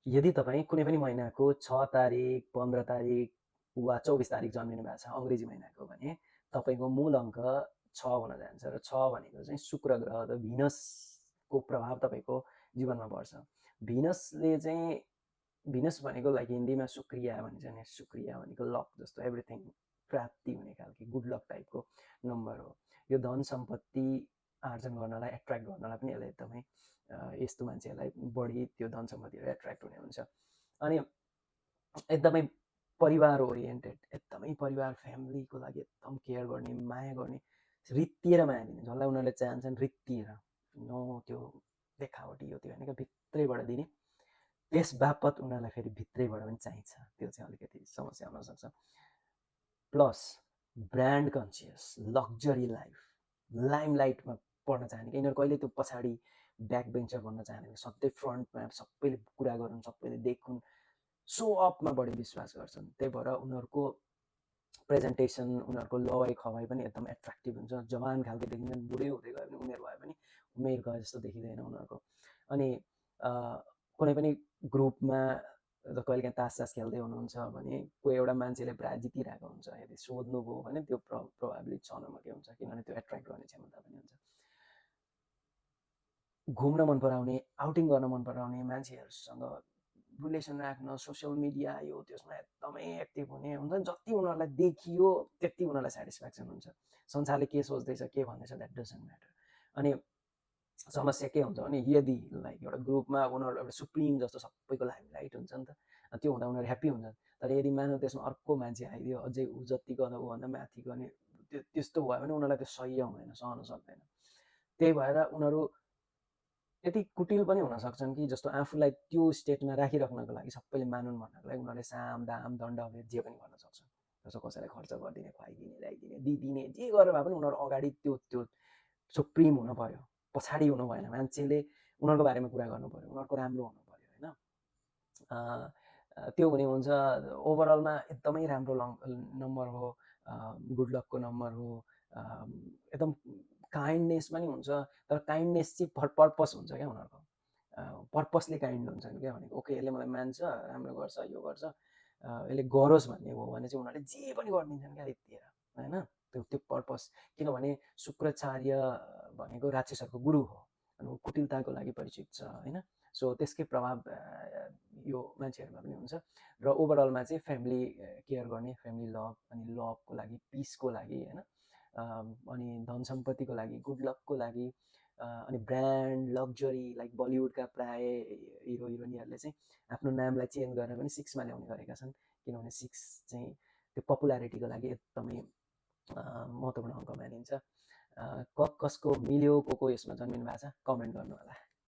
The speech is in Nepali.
यदि तपाईँ कुनै पनि महिनाको 6 तारिक, 15 तारिक वा 24 तारिक जन्मिनु भएको छ अङ्ग्रेजी महिनाको भने तपाईँको मूल अङ्क 6 हुन जान्छ र 6 भनेको चाहिँ शुक्र ग्रह अथवा भिनसको प्रभाव तपाईँको जीवनमा पर्छ। भिनसले चाहिँ भिनस भनेको लाइक हिन्दीमा शुक्रिया भनिन्छ नि, शुक्रिया भनेको लक जस्तो एभ्रिथिङ प्राप्ति हुने खालको गुड लक टाइपको नम्बर हो। यो धन सम्पत्ति आर्जन गर्नलाई एट्र्याक्ट गर्नलाई पनि यसले एकदमै यस्तो मान्छेहरूलाई बढी त्यो धन सम्पत्तिहरू एट्र्याक्ट हुने हुन्छ। अनि एकदमै परिवार ओरिएन्टेड, एकदमै परिवार फ्यामिलीको लागि एकदम केयर गर्ने, माया गर्ने, रित्तिएर माया दिने, जसलाई उनीहरूले चाहन्छन् रित्तिएर, नो त्यो देखावटी हो त्यो होइन क्या, भित्रैबाट दिने। त्यस बापत उनीहरूलाई फेरि भित्रैबाट पनि चाहिन्छ, त्यो चाहिँ अलिकति समस्या हुनसक्छ। Plus brand conscious, luxury life, लाइमलाइटमा पढ्न चाहने कि यिनीहरू कहिले त्यो पछाडि ब्याक बेन्चर बन्न चाहने, सधैँ फ्रन्टमा सबैले कुरा गरून्, सबैले देखुन्, सो अपमा बढी विश्वास गर्छन्। त्यही भएर उनीहरूको प्रेजेन्टेसन, उनीहरूको लवाइ खवाइ पनि एकदम एट्र्याक्टिभ हुन्छ, जवान खालको देखिन्छन्, बुढै हुँदै गयो भने उमेर भए पनि उमेर गए जस्तो देखिँदैन उनीहरूको। अनि कुनै पनि ग्रुपमा कहिलेकाहीँ तास खेल्दै हुनुहुन्छ भने कोही एउटा मान्छेले प्रायः जितिरहेको हुन्छ, यदि सोध्नुभयो भने त्यो प्रभावली 6 नम्बरकै हुन्छ, किनभने त्यो एट्र्याक्ट गर्ने क्षमता पनि हुन्छ। घुम्न मन पराउने, आउटिङ गर्न मन पराउने, मान्छेहरूसँग रिलेसन राख्न, सोसियल मिडिया यो त्यसमा एकदमै एक्टिभ हुने हुन्छ। जति उनीहरूलाई देखियो त्यति उनीहरूलाई सेटिस्फ्याक्सन हुन्छ। संसारले के सोच्दैछ के भन्दैछ द्याट डजन्ट म्याटर। अनि समस्या के हुन्छ भने यदि लाइक एउटा ग्रुपमा उनीहरू एउटा सुप्रिम जस्तो सबैको लाइमलाइट हुन्छ नि त, त्यो हुँदा उनीहरू ह्याप्पी हुन्छन्। तर यदि मानव त्यसमा अर्को मान्छे आइदियो अझै ऊ जति गर्दा ऊभन्दा माथि गर्ने, त्यस्तो भयो भने उनीहरूलाई त्यो सह्य हुँदैन, सहन सक्दैन। त्यही भएर उनीहरू यति कुटिल पनि हुन सक्छन् कि जस्तो आफूलाई त्यो स्टेटमा राखिराख्नको लागि, सबैले मानुन् भन्नको लागि उनीहरूले साम दाम दण्ड भेद जे पनि गर्न सक्छन्। जस्तो कसैलाई खर्च गरिदिने, खुवाइदिने, ल्याइदिने, दिदिने, जे गरेर भए पनि उनीहरू अगाडि त्यो त्यो सुप्रिम हुनु पर्यो, पछाडि हुनु भएन। मान्छेले उनीहरूको बारेमा कुरा गर्नु पर्यो, उनीहरूको राम्रो हुनु पर्यो होइन। त्यो हुने हुन्छ। ओभरअलमा एकदमै राम्रो नम्बर हो, गुड लकको नम्बर हो। एकदम काइन्डनेस पनि हुन्छ, तर काइन्डनेस चाहिँ पर्पस हुन्छ क्या उनीहरूको, पर्पसले काइन्ड हुन्छन् क्या। भनेको ओके यसले मलाई मान्छ, राम्रो गर्छ, यो गर्छ, यसले गरोस् भन्ने हो भने चाहिँ उनीहरूले जे पनि गरिदिन्छन् क्या यतिखेर होइन। त्यो त्यो पर्पस, किनभने शुक्राचार्य भनेको राक्षसहरूको गुरु हो अनि कुटिलताको लागि परिचित छ होइन। सो त्यसकै प्रभाव यो मान्छेहरूमा पनि हुन्छ। र ओभरअलमा चाहिँ फ्यामिली केयर गर्ने, फ्यामिली लभ, अनि लभको लागि, पिसको लागि होइन, अनि धन सम्पत्तिको लागि, गुड लकको लागि, अनि ब्रान्ड लग्जरी लाइक बलिउडका प्राय हिरो हिरोइनहरूले चाहिँ आफ्नो नामलाई चेन्ज गरेर पनि 6मा ल्याउने गरेका छन्, किनभने 6 चाहिँ त्यो पपुलारिटीको लागि एकदमै महत्त्वपूर्ण अङ्क मानिन्छ। कसको मिल्यो, को यसमा जन्मिनु भएको छ कमेन्ट गर्नु होला।